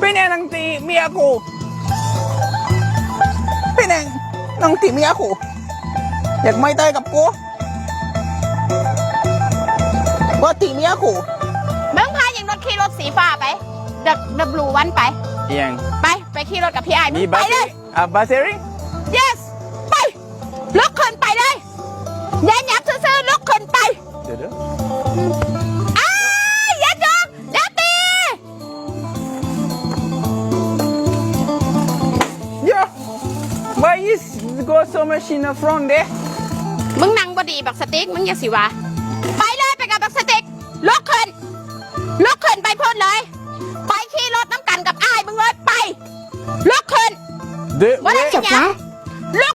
ပဵນຫຍັງ ນາງຕີເມຍກູ? ເປັນຫຍັງ ນາງຕີເມຍກູ? ຢາກໄມ້ຕາຍກັບກູ? ບໍ່ຕີເມຍກູ. ມຶງພາຫຍັງລົດ ຂີ່ລົດສີຟ້າໄປ ດັບເບິນຢູວັນໄປ. ອີຫຍັງ? ໄປ ໄປຂີ່ລົດກັບພີ່ອ້າຍ ມີບັດເຕີຣີ? ໄປເລີຍ. ອ່າ ແບັດເຕີຣີ? Yes. ໄປ ລຸກຂຶ້ນໄປເລີຍ. ແນມຫຍັງຊື່ໆ ລຸກຂຶ້ນໄປ. ດຽວໆ ອ້າຍ ຢ່າຈົ່ກ ຢ່າຕີ. Yo, why is go so much in the front there? ມຶງນັ່ງບໍ່ດີບັກສະຕິກ ມຶງຢ່າຊິວ່າ. ໄປເລີຍ ໄປກັບບັກສະຕິກ. ລຸກຂຶ້ນ ລຸກຂຶ້ນໄປພຸ້ນເລີຍ. ໄປຂີ່ລົດນຳກັນກັບອ້າຍມຶງເລີຍ ໄປ. ລຸກຂຶ້ນ. ບໍ່ໄດ້ຫຍັງ. ລຸກ